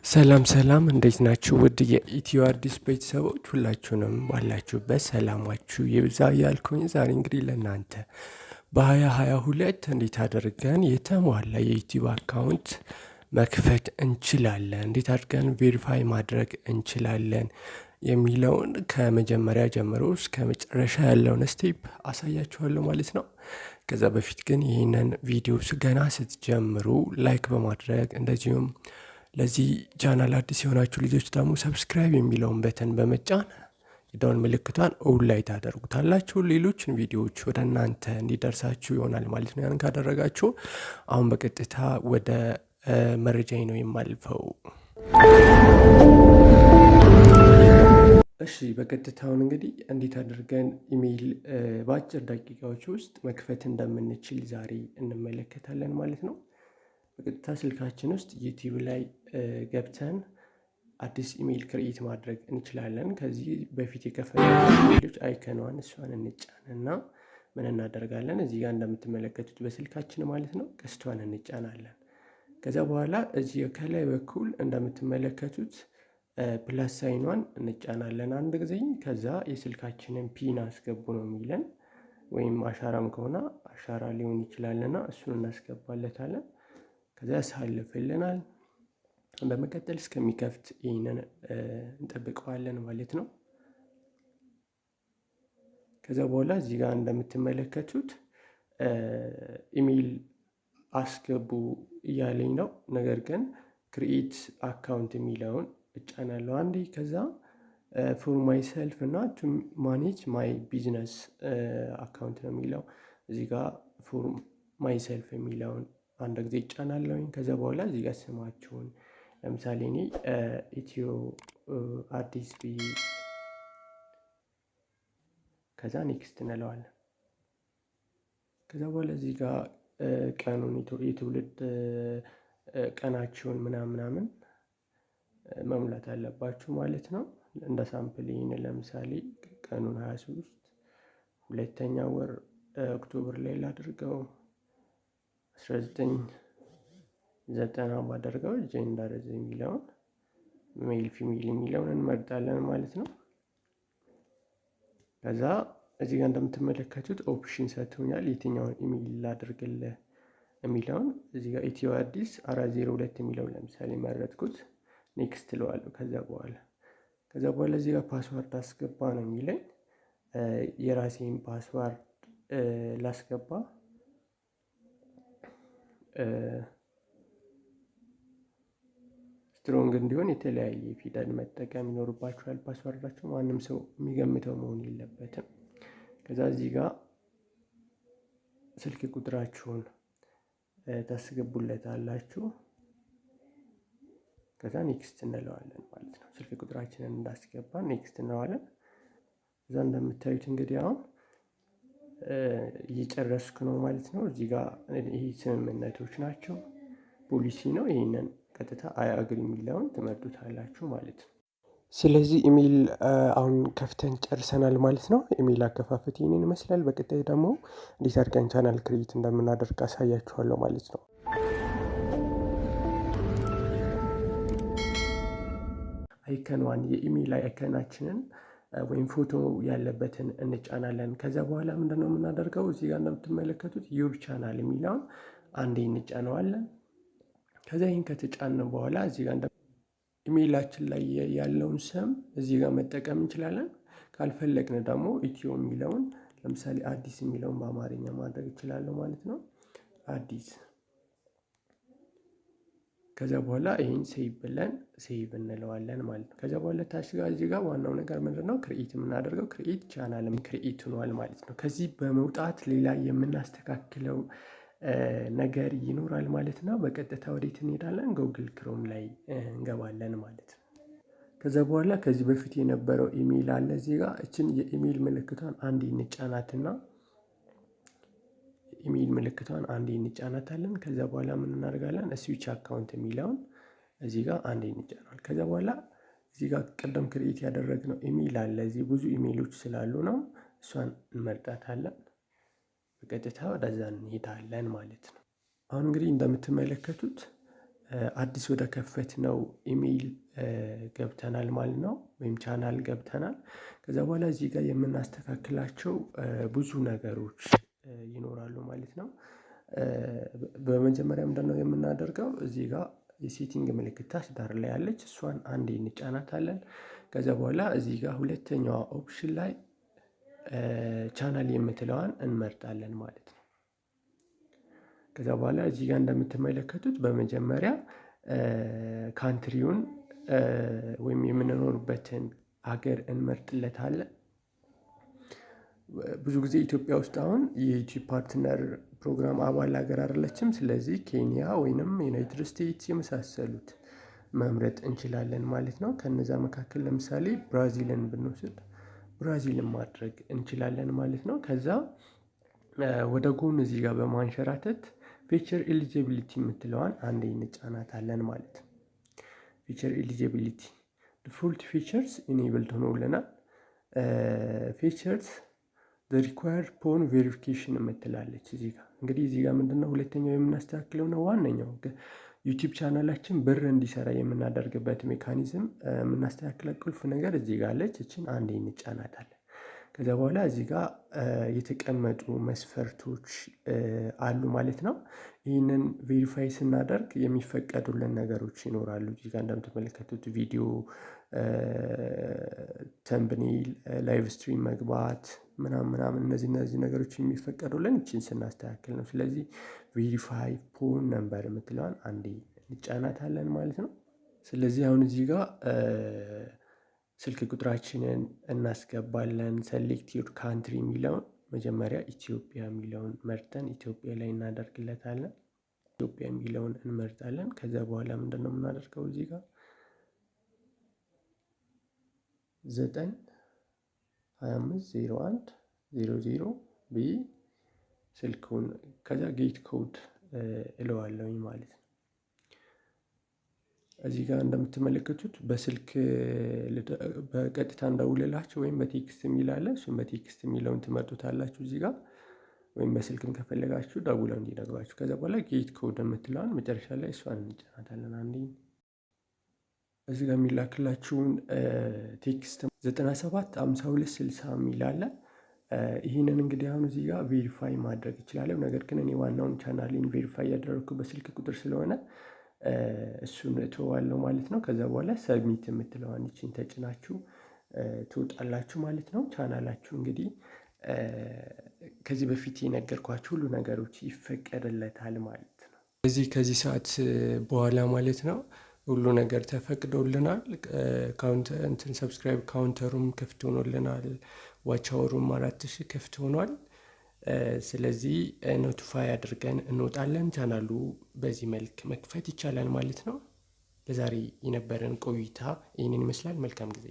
ሰላም ሰላም፣ እንዴት ናችሁ? ውድ የኢትዮ አዲስ ቤተሰቦች፣ ሁላችሁንም ባላችሁበት ሰላማችሁ ይብዛ እያልኩኝ ዛሬ እንግዲህ ለእናንተ በ2022 እንዴት አድርገን የተሟላ የ YouTube account መክፈት እንችላለን፣ እንዴት አድርገን verify ማድረግ እንችላለን የሚለውን ከመጀመሪያ ጀምሮ እስከ መጨረሻ ያለውን step አሳያችኋለሁ ማለት ነው። ከዛ በፊት ግን ይህንን ቪዲዮ ገና ስትጀምሩ like በማድረግ፣ እንደዚሁም ለዚህ ቻናል አዲስ የሆናችሁ ልጆች ደግሞ subscribe የሚለውን button በመጫን የደወል ምልክቷን all ላይ ታደርጉታላችሁ። ሌሎችን ቪዲዮዎች ወደ እናንተ እንዲደርሳችሁ ይሆናል ማለት ነው። ያን ካደረጋችሁ አሁን በቀጥታ ወደ መረጃዬ ነው የማልፈው። እሺ፣ በቀጥታውን እንግዲህ እንዴት አድርገን ኢሜይል በአጭር ደቂቃዎች ውስጥ መክፈት እንደምንችል ዛሬ እንመለከታለን ማለት ነው። በቀጥታ ስልካችን ውስጥ YouTube ላይ ገብተን አዲስ ኢሜይል create ማድረግ እንችላለን። ከዚህ በፊት የከፈትናቸው ኢሜይሎች icon ኗን እሷን እንጫን እና ምን እናደርጋለን? እዚህ ጋር እንደምትመለከቱት በስልካችን ማለት ነው ቀስቷን እንጫናለን። ከዛ በኋላ እዚህ ከላይ በኩል እንደምትመለከቱት plus sign ኗን እንጫናለን አንድ ጊዜ። ከዛ የስልካችንን PIN አስገቡ ነው የሚለን፣ ወይም አሻራም ከሆነ አሻራ ሊሆን ይችላልና እሱን እናስገባለታለን። ከዛ ያሳልፍልናል። በመቀጠል እስከሚከፍት ይህንን እንጠብቀዋለን ማለት ነው። ከዛ በኋላ እዚህ ጋር እንደምትመለከቱት ኢሜይል አስገቡ እያለኝ ነው። ነገር ግን create account የሚለውን እጫናለሁ አንዴ። ከዛ for myself እና to manage my business account ነው የሚለው። እዚህ ጋር for myself የሚለውን አንድ ጊዜ እጫናለሁኝ። ከዛ በኋላ እዚህ ጋር ስማችሁን፣ ለምሳሌ እኔ ኢትዮ አዲስ ብዬ ከዛ next እንለዋለን። ከዛ በኋላ እዚህ ጋር ቀኑን፣ የትውልድ ቀናችሁን ምናምን ምናምን መሙላት አለባችሁ ማለት ነው። እንደ sample ይህን ለምሳሌ ቀኑን 23 ሁለተኛ ወር October ላይ ላድርገው፣ 1990 ባደርገው gender የሚለውን male female የሚለውን እንመርጣለን ማለት ነው። ከዛ እዚህ ጋር እንደምትመለከቱት option ሰጥቶኛል። የትኛውን ኢሜይል ላድርግልህ የሚለውን እዚህ ጋር ኢትዮ አዲስ 402 የሚለውን ለምሳሌ መረጥኩት። Next እለዋለሁ። ከዛ በኋላ እዚህ ጋር password አስገባ ነው የሚለኝ። የራሴን password ላስገባ። Strong እንዲሆን የተለያየ ፊደል መጠቀም ይኖርባችኋል። Password ኣችሁ ማንም ሰው የሚገምተው መሆን የለበትም። ከዛ እዚህ ጋር ስልክ ቁጥራችሁን ታስገቡለታላችሁ። ከዛ next እንለዋለን ማለት ነው። ስልክ ቁጥራችንን እንዳስገባ next እንለዋለን። እዛ እንደምታዩት እንግዲህ አሁን እየጨረስኩ ነው ማለት ነው። እዚህ ጋር ይህ ስምምነቶች ናቸው፣ ፖሊሲ ነው። ይህንን ቀጥታ I agree የሚለውን ትመርጡታላችሁ ማለት ነው። ስለዚህ ኢሜይል አሁን ከፍተን ጨርሰናል ማለት ነው። ኢሜይል አከፋፈት ይህንን ይመስላል። በቀጣይ ደግሞ እንዴት አድርገን channel create እንደምናደርግ አሳያችኋለሁ ማለት ነው። Icon ኗን፣ የኢሜይል icon ኣችንን ወይም ፎቶ ያለበትን እንጫናለን። ከዚያ በኋላ ምንድነው የምናደርገው? እዚህ ጋር እንደምትመለከቱት your channel የሚለውን አንዴ እንጫነዋለን። ከዚያ ይህን ከተጫን በኋላ እዚህ ጋር ኢሜይላችን ላይ ያለውን ስም እዚህ ጋር መጠቀም እንችላለን። ካልፈለግን ደግሞ ኢትዮ የሚለውን፣ ለምሳሌ አዲስ የሚለውን በአማርኛ ማድረግ እችላለሁ ማለት ነው። አዲስ። ከዚያ በኋላ ይህን save ብለን save እንለዋለን ማለት ነው። ከዚያ በኋላ ታች ጋር እዚህ ጋር ዋናው ነገር ምንድን ነው? Create የምናደርገው create channel ም create ሆኗል ማለት ነው። ከዚህ በመውጣት ሌላ የምናስተካክለው ነገር ይኖራል ማለት ነው። በቀጥታ ወዴት እንሄዳለን? Google Chrome ላይ እንገባለን ማለት ነው። ከዛ በኋላ ከዚህ በፊት የነበረው ኢሜይል አለ፣ እዚህ ጋር እችን የኢሜይል ምልክቷን አንዴ እንጫናትና ኢሜይል ምልክቷን አንዴ እንጫናታለን። ከዛ በኋላ ምን እናደርጋለን? Switch account የሚለውን እዚህ ጋር አንዴ እንጫናል። ከዛ በኋላ እዚህ ጋር ቅድም create ያደረግነው ኢሜይል አለ። እዚህ ብዙ ኢሜይሎች ስላሉ ነው፣ እሷን እንመርጣታለን። በቀጥታ ወደዛ እንሄዳለን ማለት ነው። አሁን እንግዲህ እንደምትመለከቱት አዲስ ወደ ከፈትነው ኢሜይል ገብተናል ማለት ነው፣ ወይም ቻናል ገብተናል። ከዛ በኋላ እዚህ ጋር የምናስተካክላቸው ብዙ ነገሮች ይኖራሉ ማለት ነው። በመጀመሪያ ምንድነው የምናደርገው? እዚህ ጋር የ setting ምልክት ታች ዳር ላይ ያለች እሷን አንዴ እንጫናታለን። ከዛ በኋላ እዚህ ጋር ሁለተኛዋ option ላይ ቻናል የምትለዋን እንመርጣለን ማለት ነው። ከዛ በኋላ እዚህ ጋር እንደምትመለከቱት በመጀመሪያ country ውን ወይም የምንኖርበትን ሀገር እንመርጥለታለን። ብዙ ጊዜ ኢትዮጵያ ውስጥ አሁን የ YouTube Partner Program አባል ሀገር አይደለችም። ስለዚህ ኬንያ ወይንም ዩናይትድ ስቴትስ የመሳሰሉት መምረጥ እንችላለን ማለት ነው። ከነዛ መካከል ለምሳሌ ብራዚልን ብንወስድ ብራዚልን ማድረግ እንችላለን ማለት ነው። ከዛ ወደ ጎን እዚህ ጋር በማንሸራተት feature eligibility የምትለዋን አንዴ እንጫናታለን ማለት ነው። Feature eligibility default features enabled ሆኖልናል። Features required phone verification የምትላለች እዚህ ጋር። እንግዲህ እዚህ ጋር ምንድነው ሁለተኛው የምናስተካክለው ነው፣ ዋነኛው YouTube ቻናላችን ብር እንዲሰራ የምናደርግበት mechanism የምናስተካክለው ቁልፍ ነገር እዚህ ጋር አለች። እችን አንዴ እንጫናታለን። ከዛ በኋላ እዚህ ጋር የተቀመጡ መስፈርቶች አሉ ማለት ነው። ይህንን verify ስናደርግ የሚፈቀዱልን ነገሮች ይኖራሉ። እዚህ ጋር እንደምትመለከቱት ቪዲዮ፣ thumbnail፣ live stream መግባት ምናምን ምናምን፣ እነዚህ ነገሮች የሚፈቀዱልን ይችን ስናስተካክል ነው። ስለዚህ verify phone number የምትለዋን አንዴ እንጫናታለን ማለት ነው። ስለዚህ አሁን እዚህ ጋር ስልክ ቁጥራችንን እናስገባለን። Select your country የሚለውን መጀመሪያ ኢትዮጵያ የሚለውን መርጠን ኢትዮጵያ ላይ እናደርግለታለን። ኢትዮጵያ የሚለውን እንመርጣለን። ከዛ በኋላ ምንድነው የምናደርገው? እዚህ ጋር 9250100 ብዬ ስልኩን ከዛ get code እለዋለሁኝ ማለት ነው። እዚህ ጋር እንደምትመለከቱት በስልክ በቀጥታ እንደውልላችሁ ወይም በ text የሚል አለ። እሱም በ text የሚለውን ትመርጡታላችሁ እዚህ ጋር፣ ወይም በስልክም ከፈለጋችሁ ደውለው እንዲነግሯችሁ። ከዛ በኋላ get code የምትለዋን መጨረሻ ላይ እሷን እንጫናታለን። አንዴ እዚህ ጋር የሚላክላችሁን text 975260 የሚል አለ። ይህንን እንግዲህ አሁን እዚህ ጋር verify ማድረግ እችላለሁ። ነገር ግን እኔ ዋናውን ቻናሌን verify ያደረግኩ በስልክ ቁጥር ስለሆነ እሱን እተዋለሁ ማለት ነው። ከዛ በኋላ submit የምትለዋን ይችን ተጭናችሁ ትወጣላችሁ ማለት ነው። ቻናላችሁ እንግዲህ ከዚህ በፊት የነገርኳችሁ ሁሉ ነገሮች ይፈቀድለታል ማለት ነው። ከዚህ ሰዓት በኋላ ማለት ነው ሁሉ ነገር ተፈቅዶልናል። እንትን subscribe counter ኡም ክፍት ሆኖልናል። Watch hour ኡም 4000 ክፍት ሆኗል። ስለዚህ notify አድርገን እንወጣለን። ቻናሉ በዚህ መልክ መክፈት ይቻላል ማለት ነው። ለዛሬ የነበረን ቆይታ ይህንን ይመስላል። መልካም ጊዜ።